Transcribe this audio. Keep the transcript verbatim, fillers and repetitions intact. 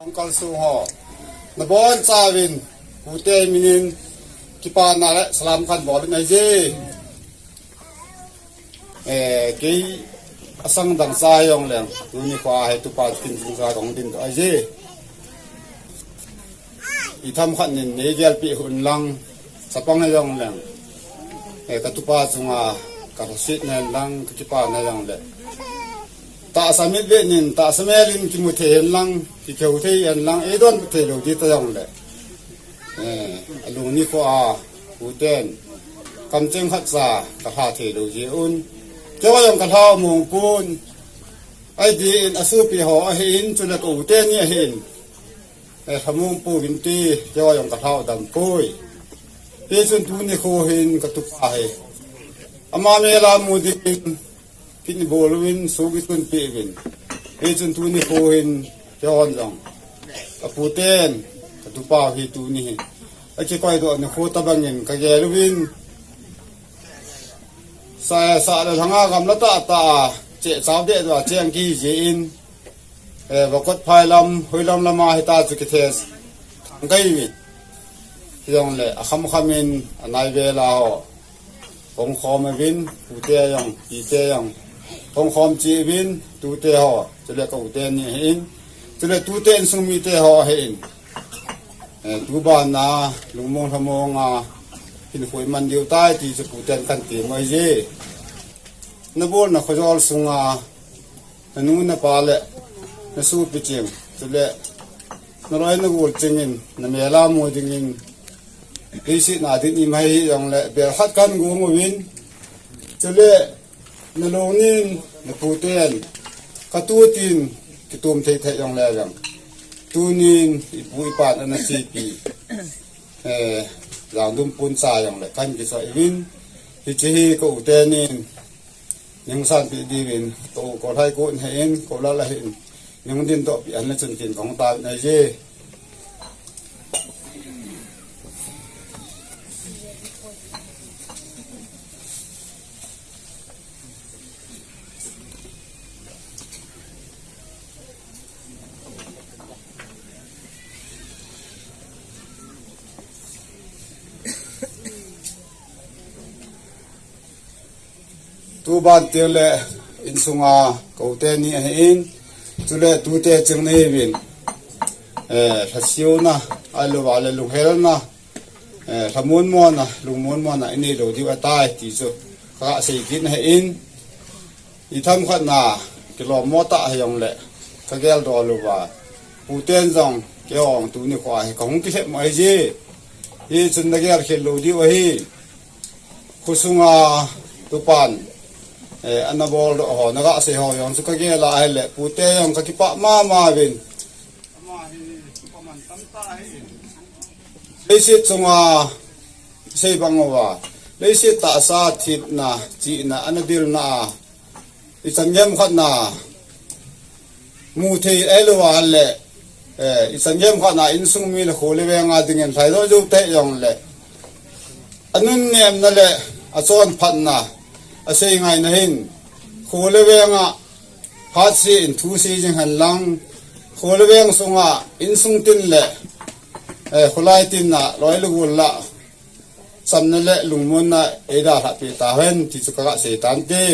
Uncle Sung ho, nabonchauvin, pute minin, kipana le salam kahin bol in ahije. Eh, kei asang dang cha jongleng, tuni khoa hi tupa kin jingkah kahung dingdoh ahije. Itham khat nin neigelpeh un lang, chapang hijongleng, eh, katupa chunga kalhasetna hen lang, kakipana jongleh, tahsa mitvet nin, tahsa melin kimu thei hen lang, kikihou thei hen lang, eidonbut thei lou ding ta jongleh, eh, alungni khoa, puten, kamcheng khatcha kalha thei lou jeh un, keiho jong kalhau mong pon, ahi din asopi ho ahin, chule ka u teni ahin, eh, lhamong pouvin ti, keiho jong kalhau dam poi. Hichun tuni kho hin katupa hi, ama mel a mu dingin, kit ibol uvin, suh itunpeh uvin. Hichun tuni kho hin, keihon jong, kaputen, katupau hi tuni hi, akikoidoh nikho tobangin kagel uvin, sa, sah le lhanga gamla tahtah a, chehchau dehdoh a cheng kihi jeh in, eh, vakot phai lam, hoilam lama hita chu kithe thang kahiuvin. Hijongle, akhamkhamin, anaivel a ho, hongkhom uvin, pute jong, pite jong, hongkhom cheh uvin, tute ho, chule ka u teni ahin, chule tute insung mite ho ahin. Eh, tubana, lungmong lhamong a, hinkho iman diu tai ti chu puten kahin tem ahije. Nabolna khojol sunga, nanu napa le, nasopi cheng, chule, naloi nagol chengin, namel a mu dingin, leiset a ding ima hijongle, bel khat kahin gong uvin, chule, nalungnin, naputen, katutin, kitom thei thei jongle jong, tunin, ipu ipan ana chepi, eh, jangdum pon cha jongle, kahin kichoi uvin, hiche hi ka u tenin, neisanpeh diuvin, ka u Kolhai Kon ahin, Kolal ahin, neidindohpeh hen lang chun tin kahung tauvin ahije. Tuban tile insunga ka u teni ahin, chule tute cheng nahiuvin, eh, lhaseuna, ahilouva le lunghelna, eh, lhamonmona, lungmonmona inei lou diu ahitai ti chu kaga sei kit ahin, itham khatna, kilommo tah hijongle, kageldoh louva, puten jong, keihon tuni khoa hi kahung kilhep ahije. Hichun nagel khel lou diu ahi. Khosunga tupan, eh, anaboldoh ho, naga sei ho jong chu kagel a ahile, pute jong kakipah mama uvin. Leiset chunga sei bang uva, leiset tahsa thepna, chihna, ana dilna a, ichan gei khatna, mu thei ahilouva le, eh, ichan gei khatna insung mi le kho le venga dingin lhaidoh jou tei jongle, anunnemna le achonphatna, asei ngaina hin, kho le venga phatseh in thusei jing hen lang, kho le veng sunga insung tin le, eh, kholai tin a loi le gol lah, chamna le lungmonna eidalhah peh tahen ti chu kaga sei tante.